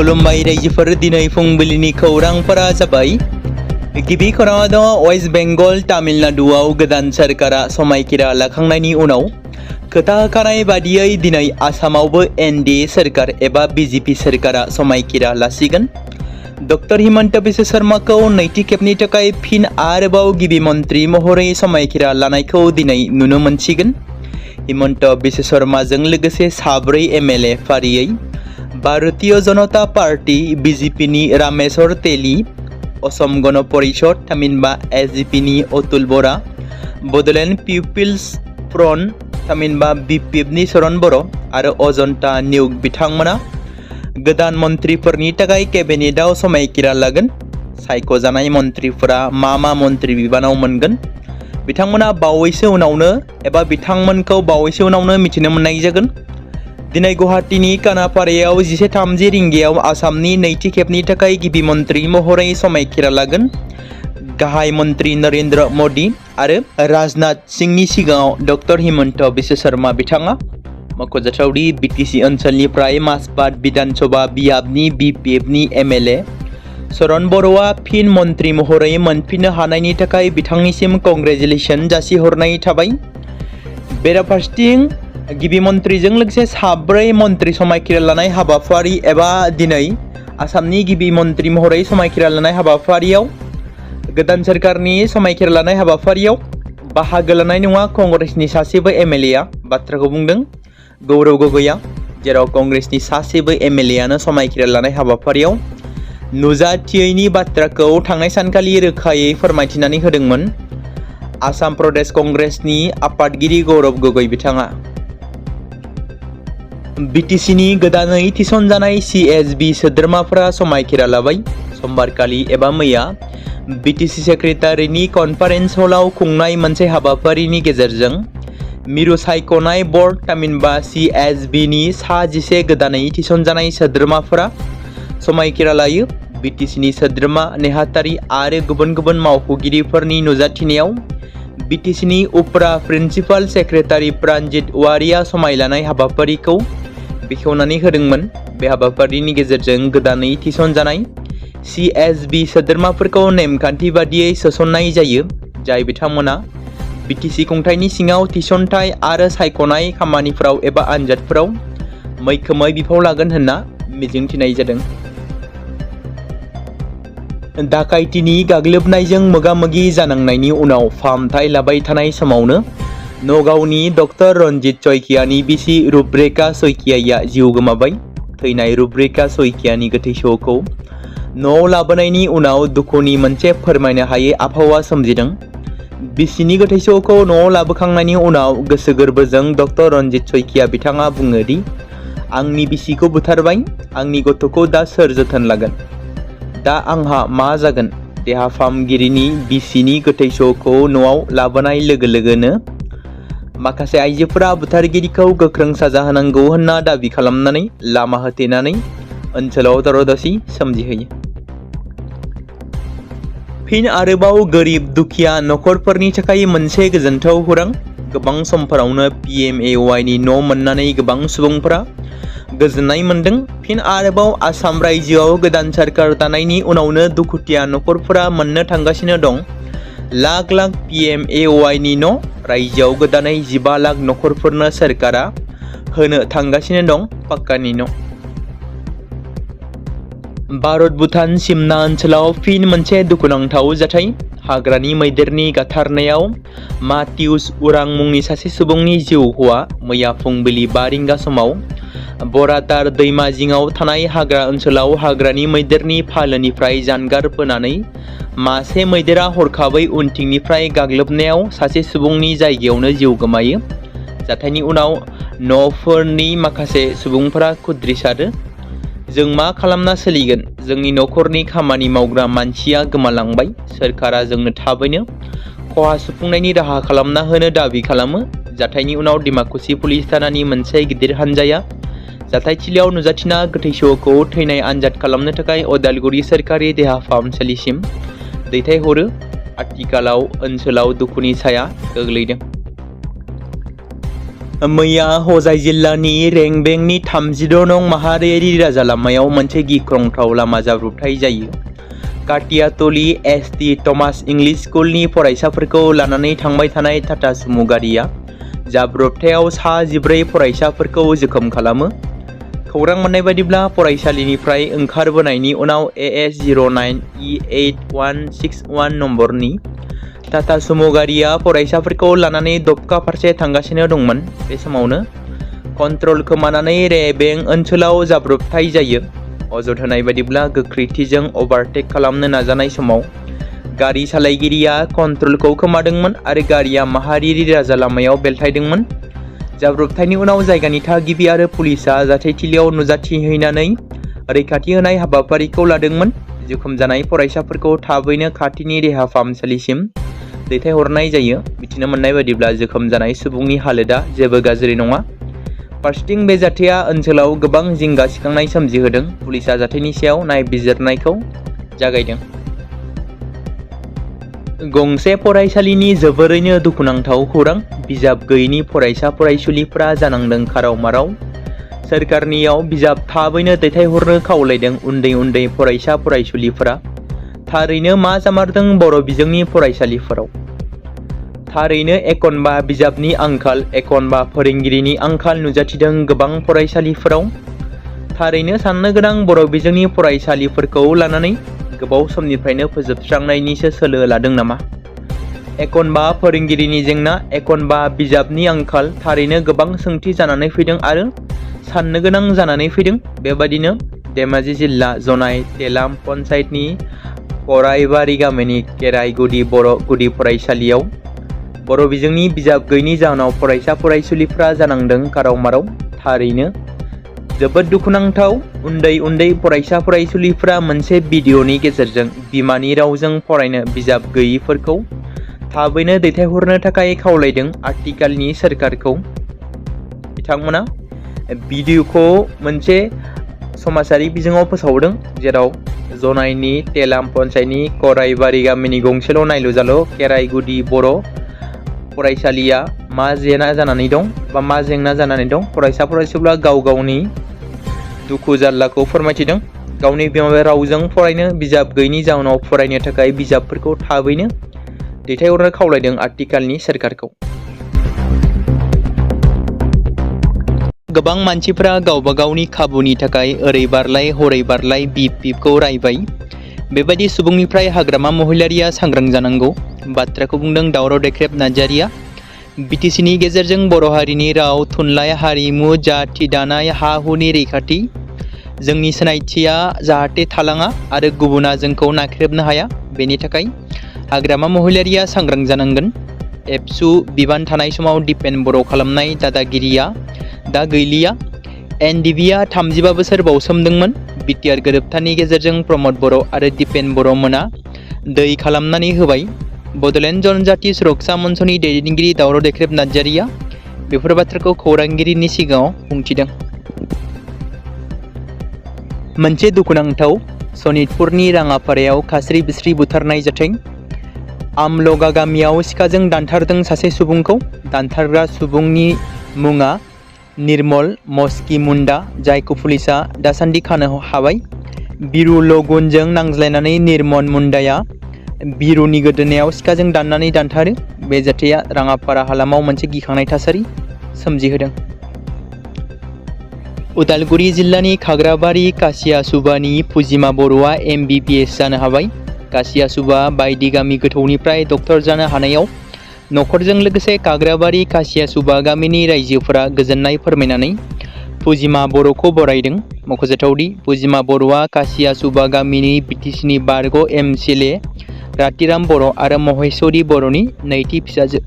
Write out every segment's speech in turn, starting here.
खुलुमबाय रायजोफोर दिनै फुंबिलिनि खौरांफोरा जाबाय। गिबि खौराङा दङ वेस्ट बेंगल तामिलनाडुआव गोदान सोरखारा समायखिरा लाखांनायनि उनाव खोथा होखानाय बादियै दिनै आसामावबो एनडिए सोरखार एबा बिजेपि सोरखारा समायखिरा लासिगोन। डक्टर हिमन्त बिश्व शर्माखौ नैथि खेबनि थाखाय फिन आरोबाव गिबि मन्त्रि महरै समायखिरा लानायखौ दिनै नुनो मोनसिगोन। हिमन्त बिश्व शर्माजों लोगोसे 4 एमएलए फारियै भारतीय जनता पार्टी बीजेपीनि रामेश्वर तेली, असम गण परिषद थामहिनबा एसडीपीनि अतुल बरा, बोडोलैंड पिपल्स फ्रन्ट थामहिनबा बीपीएफनि शरण बर' आरो अजन्ता निउग बिथांमोना गोदान मन्त्रिफोरनि थाखाय केबिनेटआव समायखिरा लागोन। सायख'जानाय मन्त्रिफोरा मा मन्त्रि बिबानाव मोनगोन बिथांमोनखौ बावैसो उनावनो मिथिनो मोननाय जागोन। दिनै गुवाहाटीनि कानापारायाव 11:30 रिंगायाव आसामनि नैथि खेबनि थाखाय गिबि मन्त्रि महरै समायखिरा लागोन। गाहाय मन्त्रि नरेन्द्र मोदी आरो राजनाथ सिंहनि सिगाङाव डक्टर हिमन्त बिश्व शर्मा बिथाङा मख'जाथावदि बिटिसि ओनसोलनिफ्राय माजबाद विधानसभा बियाबनि बीपीएफनि एमएलए शरण बर'आ फिन मन्त्रि महरै मोनफिननो हानायनि थाखाय बिथांनिसिम कंग्रेचुलेसन जासिहरनाय थाबाय। बेराफारसेथिं गिबि मन्त्रिजों लोगोसे 4 मन्त्रि समायखिरा लानाय हाबाफारि एबा दिनै आसामनि गिबि मन्त्रि महरै समायखिरा लानाय हाबाफारियाव गोदान सोरखारनि समायखिरा लानाय हाबाफारियाव बाहागो लानाय नङा कंग्रेसनि सासेबो एमएलएआ बाथ्राखौ बुंदों गौरव गगैया, जेराव कंग्रेसनि सासेबो एमएलएआनो समायखिरा लानाय हाबाफारियाव नुजाथियैनि बाथ्राखौ थांनाय सानखालि रोखायै फोरमायथिनानै होदोंमोन। आसाम प्रदेश कंग्रेसनि आफादगिरि गौरव गगै बिथाङा बिटिसिनि गोदानै थिसनजानाय सीएसबी सोद्रोमाफोरा समायखिरा लाबाय। समबारखालि एबा मैया बिटिसि सेक्रेटारिनि कनफारेन्स हलाव खुंनाय मोनसे हाबाफारिनि गेजेरजों मिरु सायख'नाय बर्ड थामहिनबा सीएसबीनि 11 गोदानै थिसनजानाय सोद्रोमाफोरा समायखिरा लायो। बिटिसिनि सोद्रोमा नेहाथारि आरो गुबुन मावख'गिरिफोरनि नुजाथिनायाव बिटिसिनि उफ्रा प्रिन्सिपाल सेक्रेटारि प्रानजित वारिया समायलानाय हाबाफारिखौ बेखेवनानै होदोंमोन। बे हाबाफारिनि गेजेरजों गोदानै थिसनजानाय सीएसबी सोद्रोमाफोरखौ नेमखान्थि बादियै सोसननाय जायो, जाय बिथांमोना बिटिसि खुंथायनि सिङाव थिसनथाय आरो सायख'नाय खामानिफोराव एबा आनजादफोराव मैखोमै बिफाव लागोन होनना मिजिंथिनाय जादों। दाखायथिनि गाग्लोबनायजों मोगा-मोगि जानांनायनि उनाव फाहामथाय लाबाय थानाय समावनो नगावनि डक्टर रन्जित सयखियानि बिसि रुपरेखा सयखियाया जिउ गोमाबाय। थैनाय रुपरेखा सयखियानि गोथै सहखौ न'आव लाबोनायनि उनाव दुखुनि मोनसे फोरमायनो हायै आबहावा सोमजिदों। बिसिनि गोथै सहखौ न'आव लाबोखांनायनि उनाव गोसो गोरबोजों डक्टर रन्जित सयखिया बिथाङा बुङो दि आंनि बिसिखौ बुथारबाय, आंनि गथ'खौ दा सोर जोथोन लागोन? दा आंहा मा जागोन? देहा फाहामगिरिनि बिसिनि गोथै सहखौ न'आव लाबोनाय लोगो लोगोनो माखासे आइजोफोरा बुथारगिरिखौ गोख्रों साजा होनांगौ होनना दाबि खालामनानै लामा होथेनानै ओनसोलाव दावराव-दावसि सोमजिहोयो। फिन आरोबाव गोरिब दुखिया नखरफोरनि थाखाय मोनसे गोजोनथाव खौरां। गोबां समफोरावनो PMAY नि न' मोननानै गोबां सुबुंफोरा गोजोननाय मोन्दों। फिन आरोबाव आसाम रायजोआव गोदान सोरखार दानायनि उनावनो दुखुथिया नखरफोरा मोननो थांगासिनो दं लाख PMAY नि न'। रायजोआव गोदानै 15 लाख नखरफोरनो सोरखारा होनो थांगासिनो दं पाक्कानि न'। भारत भुटान सिमना ओनसोलाव फिन मोनसे दुखुनांथाव जाथाय। हाग्रानि मैदेरनि गाथारनायाव माथिउस उरां मुंनि सासे सुबुंनि जिउ खहा। मैया फुंबिलि 5 रिंगा समाव बरादार दैमा जिङाव थानाय हाग्रा ओनसोलाव हाग्रानि मैदेरनि फालोनिफ्राय जानगार बोनानै मासे मैदेरा हरखाबै उनथिंनिफ्राय गाग्लोबनायाव सासे सुबुंनि जायगायावनो जिउ गोमायो। जाथायनि उनाव न'फोरनि माखासे सुबुंफोरा खुद्रिसारो। जों मा खालामना सोलिगोन? जोंनि न'खरनि खामानि मावग्रा मानसिया गोमालांबाय। सोरखारा जोंनो थाबैनो खहा सुफुंनायनि राहा खालामना होनो दाबि खालामो। जाथायनि उनाव डिमाकुसि पुलिस थानानि मोनसे गिदिर हानजाया जाथायथिलियाव नुजाथिना गोथै सहखौ थैनाय आनजाद खालामनो थाखाय अदालगुरि सोरखारि देहा फाहामसालिसिम दैथायहरो। आथिखालाव ओनसोलाव दुखुनि साया गोग्लैदों। मैया हजाइ जिल्लानि रेंबेंनि 36 नं माहारियारि राजा लामायाव मोनसे गिख्रंथाव लामा जाब्रबथाय जायो। काटियातली एस.टी. थमास इंलिश स्कुलनि फरायसाफोरखौ लानानै थांबाय थानाय टाटा सुमु गारिया जाब्रबथायाव सा 14 फरायसाफोरखौ जोखोम खालामो। खौरां मोननाय बायदिब्ला फरायसालिनिफ्राय ओंखारबोनायनि उनाव AS09E8161 नम्बरनि टाटा सुमु गारिया फरायसाफोरखौ लानानै दबका फारसे थांगासिनो दंमोन। बे समावनो कन्ट्रल खोमानानै रेबें ओनसोलाव जाब्रबथाय जायो। अजद होनाय बायदिब्ला गोख्रैथिजों अभारटेक खालामनो नाजानाय समाव गारि सालायगिरिया कन्ट्रलखौ खोमादोंमोन आरो गारिया माहारियारि राजा लामायाव बेलथायदोंमोन। जाब्रबथायनि उनाव जायगानि थागिबि आरो पुलिसआ जाथायथिलियाव नुजाथिहैनानै रैखाथि होनाय हाबाफारिखौ लादोंमोन। जोखोम जानाय फरायसाफोरखौ थाबैनो खाथिनि देहा फाहामसालिसिम दैथायहरनाय जायो। मिथिनो मोननाय बायदिब्ला जोखोम जानाय सुबुंनि हालोदा जेबो गाज्रि नङा। फारसेथिं बे जाथाया ओनसोलाव गोबां जिंगा सिखांनाय सोमजिहोदों। पुलिसआ जाथायनि सायाव नायबिजिरनायखौ जागायदों। गंसे फरायसालिनि जोबोरैनो दुखुनांथाव खौरां। बिजाब गैयैनि फरायसा फरायसुलिफोरा जानांदों खाराव माराव। सोरखारनियाव बिजाब थाबैनो दैथायहरनो खावलायदों उन्दै उन्दै फरायसा फरायसुलिफोरा। थारैनो मा जामारदों बर' बिजोंनि फरायसालिफोराव? थारैनो एखनबा बिजाबनि आंखाल, एखनबा फोरोंगिरिनि आंखाल नुजाथिदों गोबां फरायसालिफोराव। थारैनो साननो गोनां बर' बिजोंनि फरायसालिफोरखौ लानानै गोबाव समनिफ्रायनो फोजोबस्रांनायनिसो सोलो लादों नामा? एखनबा फोरोंगिरिनि जेंना, एखनबा बिजाबनि आंखाल, थारैनो गोबां सोंथि जानानै फैदों आरो साननो गोनां जानानै फैदों। बेबादिनो धेमाजि जिल्ला जनाय तेलाम पन्चायतनि खराइबारि गामिनि केराइगुदि बर' गुदि फरायसालियाव बर' बिजोंनि बिजाब गैयैनि जाहोनाव फरायसा फरायसुलिफ्रा जानांदों खाराव माराव। थारैनो जोबोद दुखुनांथाव। उन्दै उन्दै फरायसा फरायसुलिफ्रा मोनसे भिडिअनि गेजेरजों बिमानि रावजों फरायनो बिजाब गैयैफोरखौ थाबैनो दैथायहरनो थाखाय खावलायदों आथिखालनि सोरखारखौ। बिथांमोना भिडिअखौ मोनसे समाजारि बिजोङाव फोसावदों, जेराव जनाइनि तेलाम पन्चायतनि खराइबारि गामिनि गंसेल' नायल'जाल' केराइगुदि बर' फरायसालिया मा जेंना जानानै दं बा मा जेंना जानानै दं। फरायसा फरायसुलिया गाव गावनि दुखु जारलाखौ फोरमायथिदों। गावनि बिमा रावजों फरायनो बिजाब गैयैनि जाउनाव फरायनो थाखाय बिजाबफोरखौ थाबैनो दैथायहरनो खावलायदों आथिखालनि सोरखारखौ। गोबां मानसिफोरा गावबा गावनि खाबुनि थाखाय ओरै बारलाय हरै बारलाय बिप बिपखौ रायबाय। बेबायदि सुबुंनिफ्राय हाग्रामा महिलारिया सांग्रां जानांगौ। बाथ्राखौ बुंदों दावराव देख्रेब नार्जारिया। बिटिसिनि गेजेरजों बर' हारिनि राव, थुनलाइ, हारिमु, जाथि दानाय, हा हुनि रैखाथि, जोंनि सिनायथिया जाहाथे थालाङा आरो गुबुना जोंखौ नाख्रेबनो हाया, बेनि थाखाय हाग्रामा महिलारिया सांग्रां जानांगोन। एबसु बिबान थानाय समाव दिपेन बर' खालामनाय दादागिरिया दा गैलिया। एनडिबिआ 35 बोसोर बावसोमदोंमोन। बिटिआर गोरोबथानि गेजेरजों प्रमद बर' आरो दिपेन बर' मोना दै खालामनानै होबाय। बड'लेण्ड जनजाति सुरक्षा मन्चनि दैदेनगिरि दावराव देख्रेब नार्जारिया बेफोर बाथ्राखौ खौरांगिरिनि सिगाङाव बुंथिदों। मोनसे दुखुनांथाव सनितपुरनि राङापारायाव खास्रि बिस्रि बुथारनाय जाथाय। आमलगा गामियाव सिखाजों दानथारदों सासे सुबुंखौ। दानथारग्रा सुबुंनि मुङा निर्मल मस्कि मुन्डा, जायखौ पुलिसआ दासान्दि खानो हाबाय। बिरु लगुनजों नांज्लायनानै निर्मल मुन्डाया बिरुनि गोदोनायाव सिखाजों दाननानै दानथारो। बे जाथाया राङापारा हालामाव मोनसे गिखांनाय थासारि सोमजिहोदों। उदालगुरि जिल्लानि खाग्राबारि कासियासुबानि फुजिमा बर'आ MBBS जानो हाबाय। कासियासुबा बायदि गामि गोथौनिफ्राय डक्टर जानो हानायाव न'खरजों लोगोसे खाग्राबारि कासियासुबा गामिनि रायजोफोरा गोजोननाय फोरमायनानै फुजिमा बर'खौ बरायदों। मख'जाथावदि फुजिमा बर'आ कासियासुबा गामिनि बिटिसिनि बारग' MCLA रातिराम बर' आरो महेश्वरी बर'नि नैथि फिसाजो।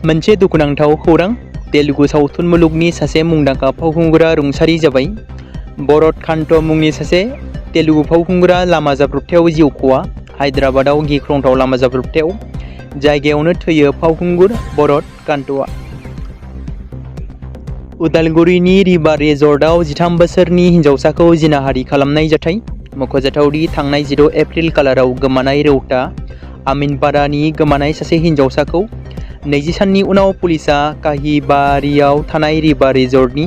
मोनसे दुखुनांथाव खौरां। तेलुगु सावथुन मुलुगनि सासे मुंदांखा फावखुंगुरा रुंसारि जाबाय। भरत कान्त मुंनि सासे तेलुगु फावखुंगुरा लामा जाब्रबथायाव जिउ खहा। हायद्राबादाव गिख्रंथाव लामा जाब्रबथायाव जायगायावनो थैयो फावखुंगुर भरत कान्तआ। उदालगुरिनि रिभार रिजर्टआव 13 बोसोरनि हिन्जावसाखौ जिनाहारि खालामनाय जाथाय। मख'जाथावदि थांनाय 16 एप्रिल खालाराव गोमानाय रौता आमिनपारानि गोमानाय सासे हिन्जावसाखौ 20 साननि उनाव पुलिसा काहीबारियाव थानाय रिभार रिजर्टनि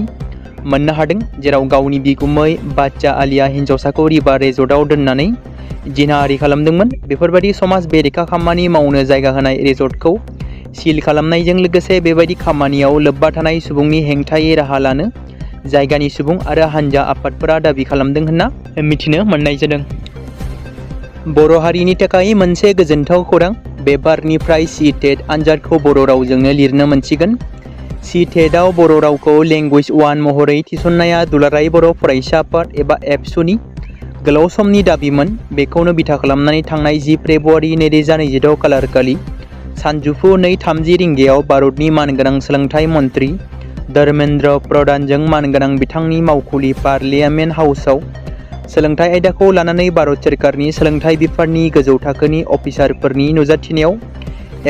मोननो हादों, जेराव गावनि बिगुमै बाच्चा आलिया हिन्जावसाखौ रिभार रिजर्टआव दोननानै जिनाहारि खालामदोंमोन। बेफोरबायदि समाज बेरेखा खामानि मावनो जायगा होनाय रिजर्टखौ सिल खालामनायजों लोगोसे बेबायदि खामानियाव लोब्बा थानाय सुबुंनि हेंथायै राहा लानो जायगानि सुबुं आरो हानजा आफादफोरा दाबि खालामदों होनना मिथिनो मोननाय जादों। बर' हारिनि थाखाय मोनसे गोजोनथाव खौरां। बे बारनिफ्राय सी-टेट आनजादखौ बर' रावजोंनो लिरनो मोनसिगोन। सी-टेटआव बर' रावखौ लेंगुवेज 1 महरै थिसननाया दुलाराय बर' फरायसा आफाद एबा एबसुनि गोलाव समनि दाबिमोन। बेखौनो बिथा खालामनानै थांनाय 10 फेब्रुवारि 2026 खालारखालि सानजौफु 2:30 रिंगायाव भारतनि मानगोनां सोलोंथाइ मन्त्रि धर्मेन्द्र प्रधानजों मानगोनां बिथांनि मावखुलि पार्लियामेन्ट हाउसआव सोलोंथाइ आयदाखौ लानानै भारत सोरखारनि सोलोंथाइ बिफाननि गोजौ थाखोनि अफिसारफोरनि नुजाथिनायाव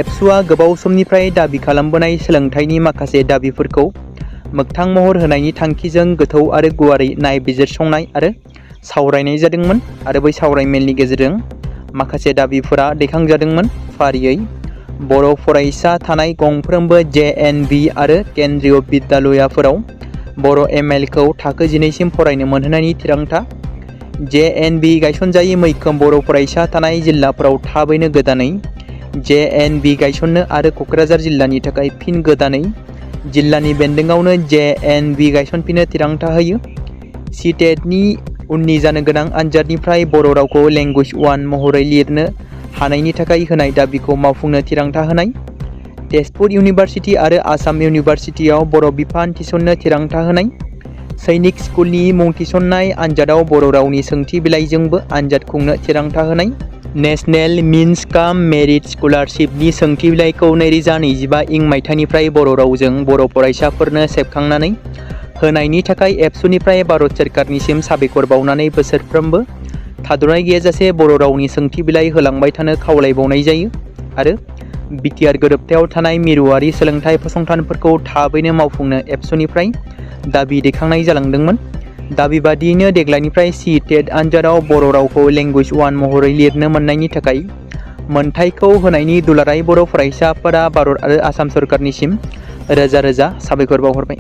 एबसुआ गोबाव समनिफ्राय दाबि खालामबोनाय सोलोंथाइनि माखासे दाबिफोरखौ मोगथां महर होनायनि थांखिजों गोथौ आरो गुवारै नायबिजिरसंनाय आरो सावरायनाय जादोंमोन आरो बै सावरायमेलनि गेजेरजों माखासे दाबिफोरा दैखांजादोंमोन। फारियै बर' फरायसा थानाय गंफ्रोमबो JNV आरो केन्द्रीय बिद्यालयाफोराव बर' MLखौ थाखो 12सिम फरायनो मोनहोनायनि थिरांथा, JNV गायसनजायै मैखोम बर' फरायसा थानाय जिल्लाफोराव थाबैनो गोदानै JNV गायसननो आरो क'क्राझार जिल्लानि थाखाय फिन गोदानै जिल्लानि बेन्दोंआवनो JNV गायसनफिननो थिरांथा होयो। सी-टेटनि उननि जानो गोनां आनजादनिफ्राय बर' रावखौ लेंगुवेज 1 महरै लिरनो हानायनि थाखाय होनाय दाबिखौ मावफुंनो थिरांथा होनाय, तेजपुर इउनिभार्सिटि आरो आसाम इउनिभार्सिटियाव बर' बिफान थिसननो थिरांथा होनाय, सैनिक स्कुलनि मुं थिसननाय आनजादाव बर' रावनि सोंथि बिलाइजोंबो आनजाद खुंनो थिरांथा होनाय, नेशनेल मिन्स काम मेरिट स्कलारशिपनि सोंथि बिलाइखौ 2025 मायथाइनिफ्राय बर' रावजों बर' फरायसाफोरनो सेबखांनानै होनायनि थाखाय एबसुनिफ्राय भारत सोरखारनिसिम साबायखर बावनानै बोसोरफ्रोमबो थाद'नाय गैयाजासे बर' रावनि सोंथि बिलाइ होलांबाय थानो खावलायबावनाय जायो आरो बिटिआर गोरोबथायाव थानाय मिरुआरि सोलोंथाइ फसंथानफोरखौ थाबैनो मावफुंनो एबसुनिफ्राय दाबि दैखांनाय जालांदोंमोन। दाबि बादियैनो देग्लायनिफ्राय सी-टेट आनजादाव बर' रावखौ लेंगुवेज 1 महरै लिरनो मोननायनि थाखाय मोनथायखौ होनायनि दुलाराय बर' फरायसा आफादा भारत आरो आसाम सोरखारनिसिम रोजा रोजा साबायखर बावहरबाय।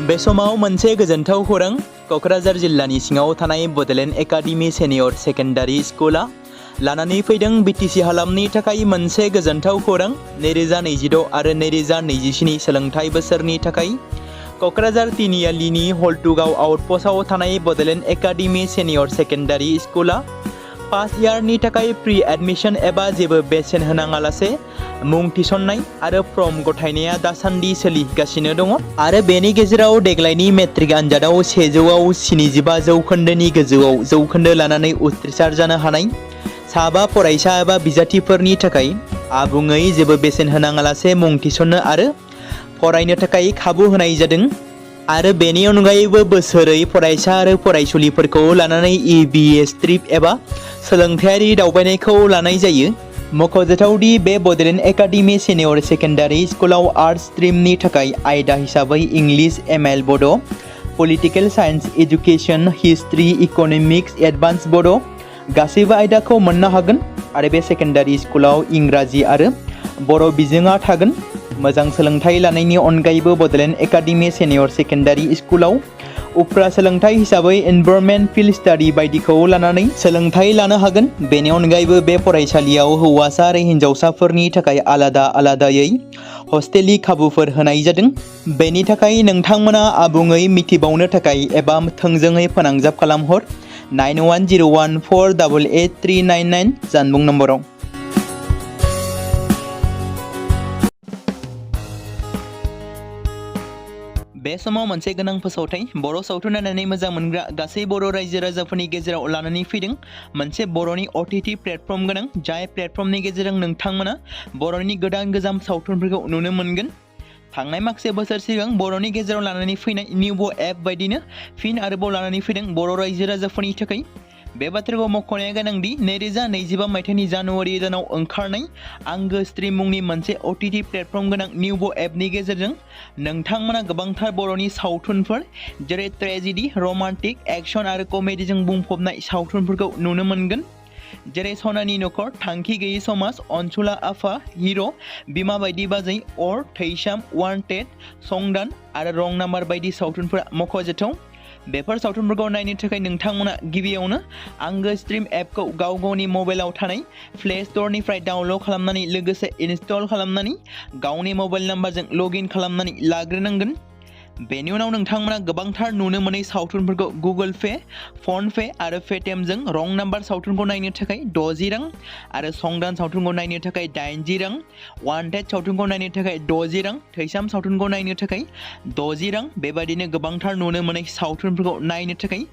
बे समाव मोनसे गोजोनथाव खौरां। क'क्राझार जिल्लानि सिङाव थानाय बड'लेण्ड एकाडेमि सेनियर सेकेन्डारि स्कुला लानानै फैदों BTC हालामनि थाखाय मोनसे गोजोनथाव खौरां। 2026 आरो 2027 सोलोंथाइ बोसोरनि थाखाय क'क्राझार तिनिआलिनि हल्टुगाव आउटपस्टआव थानाय बड'लेण्ड एकाडेमि सेनियर सेकेन्डारि स्कुला फार्स्ट इयारनि थाखाय प्रि एडमिशन एबा जेबो बेसेन होनाङालासे मुं थिसननाय आरो फर्म गथायनाया दासान्दि सोलिगासिनो दङ आरो बेनि गेजेराव देग्लायनि मेट्रिक आनजादाव 100आव 75 जौखोन्दोनि गोजौआव जौखोन्दो लानानै उथ्रिसार जानो हानाय साबा फरायसा एबा बिजाथिफोरनि थाखाय आबुङै जेबो बेसेन होनाङालासे मुं थिसननो आरो फरायनो थाखाय खाबु होनाय जादों आरो बेनि अनगायैबो बोसोरै फरायसा आरो फरायसुलिफोरखौ लानानै EBS ट्रिप एबा सोलोंथायारि दावबायनायखौ लानाय जायो। मख'जाथावदि बे बड'लेण्ड एकाडेमि सेनियर सेकेन्डारि स्कुलाव आर्ट्स स्ट्रिमनि थाखाय आयदा हिसाबै इंलिश ML बड', political science, education, history, economics, advance बड' गासैबो आयदाखौ मोननो हागोन आरो बे सेकेन्डारि स्कुलाव इंराजि आरो बर' बिजोङा थागोन। मोजां सोलोंथाइ लानायनि अनगायैबो बड'लेण्ड एकाडेमि सेनियर सेकेन्डारि स्कुलाव उफ्रा सोलोंथाइ हिसाबै एनभायरनमेन्ट फिल्ड स्टाडि बायदिखौ लानानै सोलोंथाइ लानो हागोन। बेनि अनगायैबो बे फरायसालियाव हौवासा आरो हिन्जावसाफोरनि थाखाय आलादा आलादायै हस्टेलनि खाबुफोर होनाय जादों। बेनि थाखाय नोंथांमोना आबुङै मिथिबावनो थाखाय एबा थोंजोङै फोनांजाब खालामहर 9101488399 जानबुं नम्बराव। बे समाव मोनसे गोनां फोसावथाय बर' सावथुन नायनानै मोजां मोनग्रा गासै बर' रायजो राजाफोरनि गेजेराव लानानै फैदों मोनसे बर'नि OTT प्लेटफर्म गोनां, जाय प्लेटफर्मनि गेजेरजों नोंथांमोना बर'नि गोदान गोजाम सावथुनफोरखौ नुनो मोनगोन। थांनाय माखासे बोसोर सिगां बर'नि गेजेराव लानानै फैनाय निउबो एप बायदिनो फिन आरोबाव लानानै फैदों बर' रायजो राजाफोरनि थाखाय बे बाथ्राखौ मख'नाया गोनांदि 2025 मायथाइनि जानुवारि दानाव ओंखारनाय आंगो स्ट्रीम मुंनि मोनसे OTT प्लेटफर्म गोनां निउबो एपनि गेजेरजों नोंथांमोना गोबांथार बर'नि सावथुनफोर जेरै ट्रेजेडी, रमान्टिक, एक्शन आरो कमेडीजों बुंफबनाय सावथुनफोरखौ नुनो मोनगोन। जेरै सनानि नखर, थांखि गैयै समाज, अनसुला आफा, हिर', बिमा बायदि बाजै, अर, थैसाम, वान्टेड, संदान आरो रं नाम्बार बायदि सावथुनफोरा मख'जाथाव। बेफोर सावथुनफोरखौ नायनो थाखाय नोंथांमोना गिबियावनो आंगो स्ट्रीम एपखौ गावनि मबाइलाव थानाय प्ले स्ट'रनिफ्राय डाउनल'ड खालामनानै लोगोसे इनस्टल खालामनानै गावनि मबाइल नाम्बारजों लगइन खालामनानै लाग्रोनांगोन। बेनि उनाव नोंथांमोना गोबांथार नुनो मोनै सावथुनफोरखौ गुगोल पे, फन पे आरो पेटिएमजों रं नाम्बार सावथुनखौ नायनो थाखाय 60 रां आरो संदान सावथुनखौ नायनो थाखाय 80 रां, वान्टेड सावथुनखौ नायनो थाखाय 60 रां, थैसाम सावथुनखौ नायनो थाखाय 60 रां बेबायदिनो गोबांथार नुनो मोनै सावथुनफोरखौ नायनो थाखाय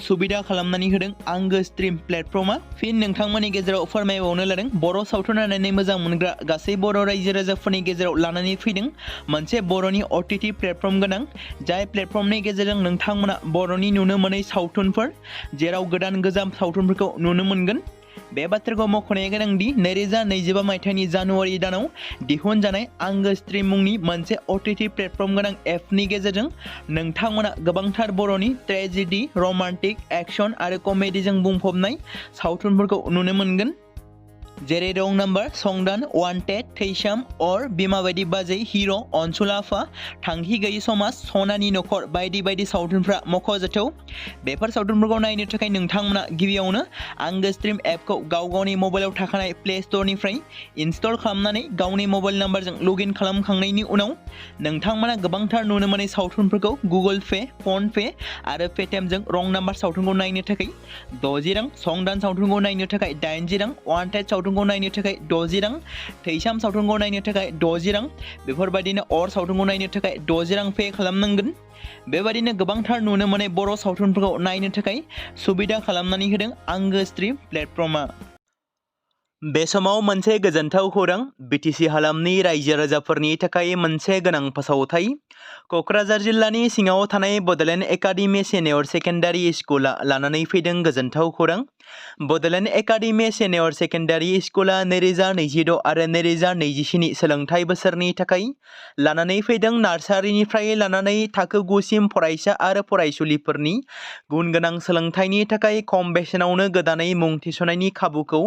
सुबिदा खालामनानै होदों आंगो स्ट्रीम प्लेटफर्मा। फिन नोंथांमोननि गेजेराव फोरमायबावनो लादों बर' सावथुन नायनानै मोजां मोनग्रा गासै बर' रायजो राजाफोरनि गेजेराव लानानै फैदों मोनसे बर'नि OTT प्लेटफर्म गोनां जाय प्लेटफर्मनि गेजेरजों नोंथांमोना बर'नि नुनो मोनै सावथुनफोर जेराव गोदान गोजाम सावथुनफोरखौ नुनो मोनगोन। बे बाथ्राखौ मख'नाया गोनांदि 2025 मायथाइनि जानुवारि दानाव दिहुनजानाय आंगो स्ट्रीम मुंनि मोनसे OTT प्लेटफर्म गोनां एपनि गेजेरजों नोंथांमोना गोबांथार बर'नि ट्रेजेडी, रमान्टिक, एक्शन आरो कमेडीजों बुंफबनाय सावथुनफोरखौ नुनो मोनगोन। जेरै रं नाम्बार, संदान, वान्टेड, थैसाम, अर, बिमा बायदि बाजै, हिर', अनसुला आफा, थांखि गैयै समाज, सनानि नखर बायदि बायदि सावथुनफ्रा मख'जाथाव। बेफोर सावथुनफोरखौ नायनो थाखाय नोंथांमोना गिबियावनो आंगो स्ट्रीम एपखौ गावनि मबाइलाव थाखानाय प्ले स्ट'रनिफ्राय इनस्टल खालामनानै गावनि मबाइल नाम्बारजों लगइन खालामखांनायनि उनाव नोंथांमोना गोबांथार नुनो मोनै सावथुनफोरखौ गुगोल पे, फन पे आरो पेटिएमजों रं नाम्बार सावथुनखौ नायनो थाखाय 60 रां, संदान सावथुनखौ नायनो थाखाय 80 रां, वान्टेड सावथुनखौ नायनो थाखाय 60 रां, थैसाम सावथुनखौ नायनो थाखाय 60 रां बेफोरबायदिनो अर सावथुनखौ नायनो थाखाय 60 रां पे खालामनांगोन। बेबायदिनो गोबांथार नुनो मोनै बर' सावथुनफोरखौ नायनो थाखाय सुबिदा खालामनानै होदों आंगो स्ट्रीम प्लेटफर्मा। बे समाव मोनसे गोजोनथाव खौरां BTC हालामनि रायजो राजाफोरनि थाखाय मोनसे गोनां फोसावथाय। क'क्राझार जिल्लानि सिङाव थानाय बड'लेण्ड एकाडेमि सिनियर सेकेन्डारि स्कुला लानानै फैदों गोजोनथाव खौरां। बड'लेण्ड एकाडेमि सिनियर सेकेन्डारि स्कुला 2026 आरो 2027 सोलोंथाइ बोसोरनि थाखाय लानानै फैदों नार्सारिनिफ्राय लानानै थाखो 9 सिम फरायसा आरो फरायसुलिफोरनि गुन गोनां सोलोंथाइनि थाखाय खम बेसेनावनो गोदानै मुं थिसननायनि खाबुखौ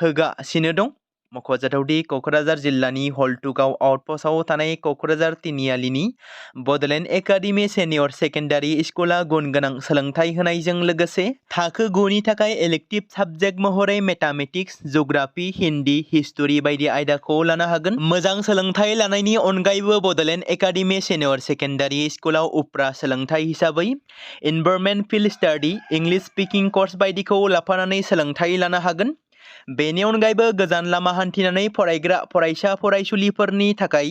होगासिनो दं। मख'जाथावदि क'क्राझार जिल्लानि हल्टुगाव आउटपस्टआव थानाय क'क्राझार तिनिआलिनि बड'लेण्ड एकाडेमि सिनियर सेकेन्डारि स्कुला गुन गोनां सोलोंथाइ होनायजों लोगोसे थाखो 9 नि थाखाय इलेक्टिभ साबजेक्ट महरै मेथामेटिक्स, जिअ'ग्राफि, हिन्दी, हिस्टरि बायदि आयदाखौ लानो हागोन। मोजां सोलोंथाइ लानायनि अनगायैबो बड'लेण्ड एकाडेमि सिनियर सेकेन्डारि स्कुलाव उफ्रा सोलोंथाइ हिसाबै environment field study, English speaking course बायदिखौ लाफानानै सोलोंथाइ लानो हागोन। बेनि अनगायैबो गोजान लामा हान्थिनानै फरायग्रा फरायसा फरायसुलिफोरनि थाखाय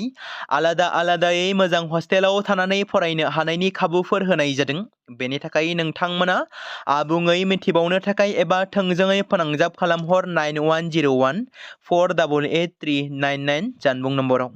आलादायै मोजां हस्टेलाव थानानै फरायनो हानायनि खाबुफोर होनाय जादों। बेनि थाखाय नोंथांमोना आबुङै मिथिबावनो थाखाय एबा थोंजोङै फोनांजाब खालामहर 9101 488 399 जानबुं नम्बराव।